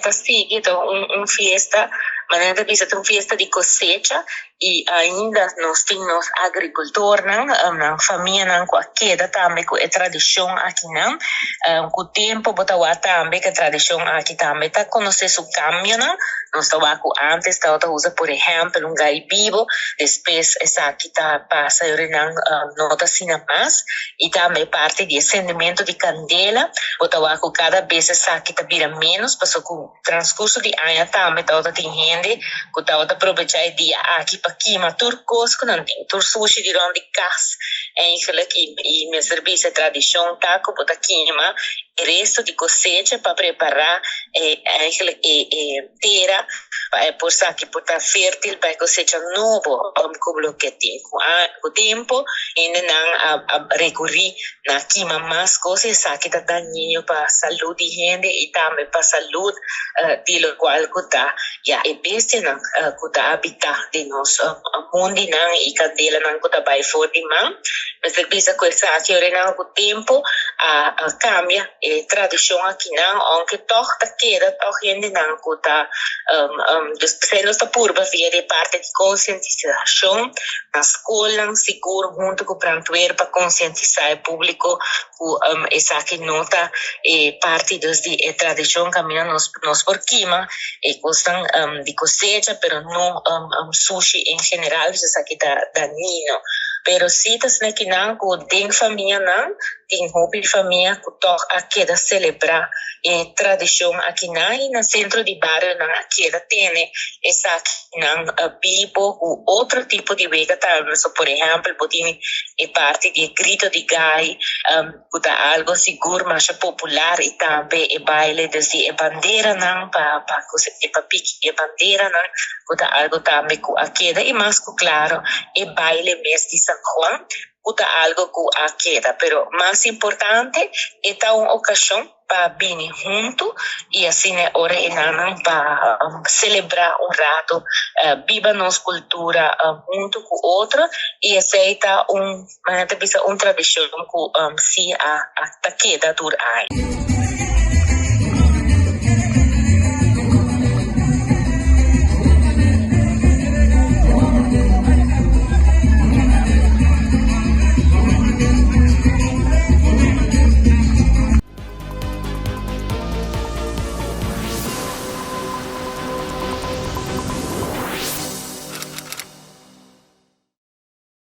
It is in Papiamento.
ta sigui, ta un fiesta, manera ta bisa ta un fiesta di kosecha i ainda nos tin nos agrikultornan, nan famianan ku a keda tambe ku e tradishon akinan. Ku tempu bo ta wak tambe ku e tradishon aki tambe ta konosé su kambionan. Nos ta wak ku ántes tabata usa por ehèmpel un gai bibo, despues esaki ta pasa i ora nan no ta asina mas. I tambe parti di e sendimentu di kandela, bo ta wak ku kada bes esaki ta bira ménos pasobra ku transkurso di aña tambe tabata tin hende ku tabata probechá e dia aki pa kima tur kos ku nan tin, tur sushi di rònt di kas eigenlijk i mester bisa e tradishon ta ku bo ta kima e resto di kosecha pa prepará e eigenlijk e e tera pa e por sa ki por ta fértil pa e kosecha nobo ku loke tin. Ku tempu hendenan a a rekurí na kima mas kos i esaki ta dañino pa salud di hende i tambe pa salud di lokual ku ta ya e bestianan ku ta habitá den nos mondinan i kandelanan ku ta bai for di man. Mester bisa ku esaki ora nan ku tempu a kambia e tradishon akinan ounke tòg ta keda tòg hendenan ku ta dus p'esei nos ta purba via di e parti di konsientisashon na skolnan sigur huntu ku brandweer pa konsientisá e públiko ku esaki no ta e parti dus di e tradishon kaminda nos nos por kima e kosnan di kosecha pero no sushi en general dus esaki ta dañino pero si ta asina kinan ku den famianan tin hopi famia ku tòg a keda selebrá e tradishon akinan i na sentro di barionan a keda tene esakinan bibo ku otro tipo di wega tambe. So por ehèmpel bo tin e parti di e grito di gai ku ta algo sigur masha popular i tambe e baile desde e banderanan pa pa pa piki e banderanan ku ta algo tambe ku a keda i mas ku klaro e baile mes di San Juan. ku ta algo ku a keda, pero mas importante e ta un okashon pa bini huntu i asina e ora e nannan pa selebrá un rato, biba nos kultura huntu ku otro i esei ta un, manera ta bisa, un tradishon ku si a ta keda tur aña.